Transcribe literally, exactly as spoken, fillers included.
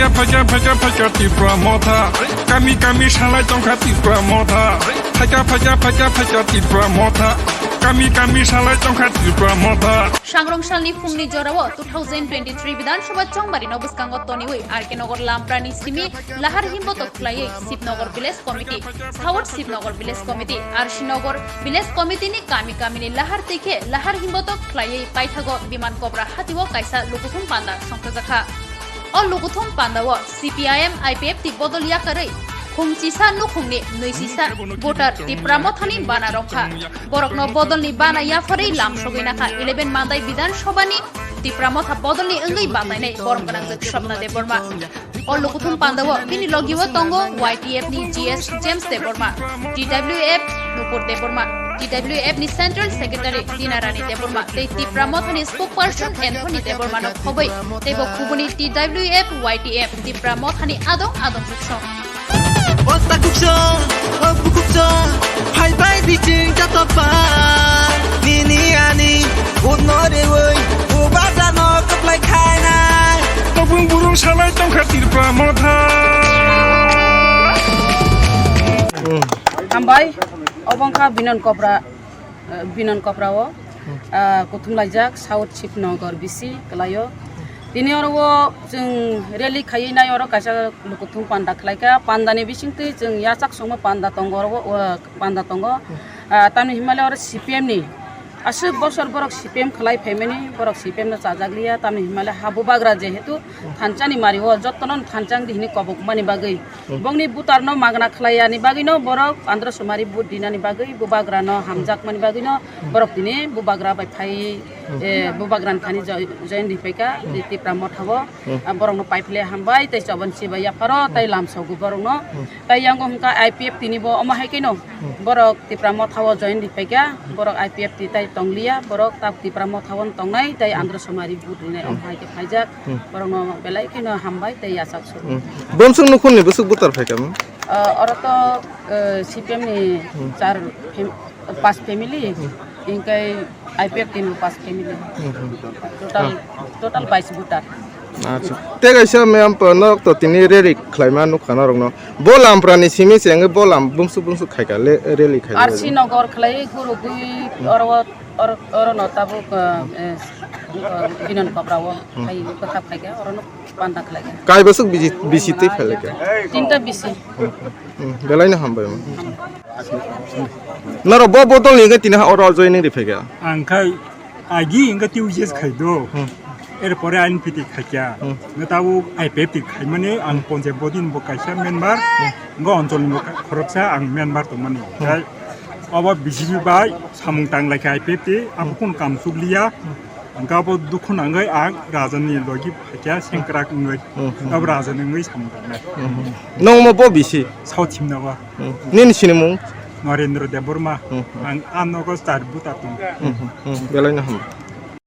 Phaikha, phaikha, phaikha Tipra Motha. Kami, kami salai tongkha Tipra Motha. Phaikha, phaikha, phaikha, phaikha Tipra Motha. Kami, kami salai tongkha Tipra Motha. Sangrong salni phungni jorao two thousand twenty-three Bidhan Sabha chongbarino bwskango toniwi R K Nagar Lamprani simi lahar himbotok khlaiwi Shibnagar Village Committee, South Shibnagar Village Committee, R C Nagar Village Committee ni kami kamini lahar twi khe lahar himbotok khlaiwi paithago Biman Kopra hatio kaisa lukuthum panda songkhajakha. O lukuthum pandao C P I M I P F T bodol yakarwi khungchisa nukhungni nwisisa voter Tipra Mothani bana romkha. Borokno bodolni bana yapharwi lamsogwi nakha eleven Mandai Bidhan Sabhani Tipra Motha bodolni wngwi batainai borom gwnang Swapna Debbarma. O lukuthum pandao bini logio tongo Y T F ni G S James Debbarma, T W F Nupur Debbarma, T W F ni Central Secretary Dinarani Debbarma tei Tipra Mothani spokesperson Anthony Debbarma no khobwi teibo kubuni T W F Y T F Tipra Mothani adong adong buksong. O takhuksa, o bukhuksa, phaibai biching jatokba. Nini ani unore oi, ubadano kaplai khainai. Tobung burung salai tongkha Tipra Motha. Hambai, obo wngkha Binon Kopra, eh, Binon Kopra o, ah, kuthum laijak South Shibnagar bisi kwlaio. Tini oro o chwng rally khaiwi nai oro kaisa lukuthum panda khlaikha. Pandani bisingtwi chwng yachak songma panda tongo oro o, panda tongo. Ah, tamni hinmale oro C P M ni aswk bosor borok C P M khlai phaimani, borok C P M no chajakliya. Tamni hinmale ha bubagra jehetu thansa ni mari o, jottono thansa wngdi hinwi kobokmani bagwi. Bongni butar no magna khlai yani bagwi no borok Andhra Sumari vote dinani bagwi, bubagra no hamjakmani bagwi no borok tini bubagra bai phai, eh, bubagra ni thani joi-, join riphaikha, Tipra Motha o. Ah, borok no paiphle hambai tei chobon chibai yapharo tei lamsogo borok no. Tei yango hwnkha I P F T ni bo omo hai khe no borok Tipra Motha o join riphaikha, borok I P F T tai tongliya, borok tak Tipra Motha o tongnai tei Andhra Sumari vote rinai omo hai khe phaijak. Borokno belai kheno hambai tei yachak suru. Hmm. Bomsong nukhungni bwswk butar phaikha mo? Ah, oro to, eh, C P M ni char fam-, pas family, hingkai I P F T ni pas family. Hmm, hmm. Total, total bais butar. Acha. Tei kaisa ma'am pa norok to tini rally khlaima nukha norokno. Bo Lamprani simi se wngwi bo lam bumsuk bumsuk khaikha le, rally khaikha. R C Nagar khlai guru bui oro, oro, oro no tabuk, eh, eh, Binon Kopra o khai kwthap khaikha, oro no panda khlaikha. Kai bwswk bisi, bisi twi phelaikha? Tinta bisi. Hmm, belai no hambai mo. Norok bo bodol ni wngwi tini ha oro joining riphaikha? Ang khai agi wngkha T U J S khai do. Hmm. Erpore N P T khaikha. Hmm. Wngkha tabuk I P F T khaimani ang ponchayat bodin bo kaisa member. Hmm. Wngkha onchol ni bo khoroksa ang member tongmani. Hmm. Khai obo B J P bai samung tanglaikha I P F T, abo khun kam chukliya. Ang kabo dukhu nangwi ang raja ni logi phaikha sengkrak wngwi. Hmm. Abo raja ni wngwi samung tangnai. Hmm. Nongmo bo bisi? South Shibnagar. Hmm. Nini sinimung? Narendra Debbarma. Hmm. Ang a nogo char buta tongo. Hmm. Hmm. Belai no hambai.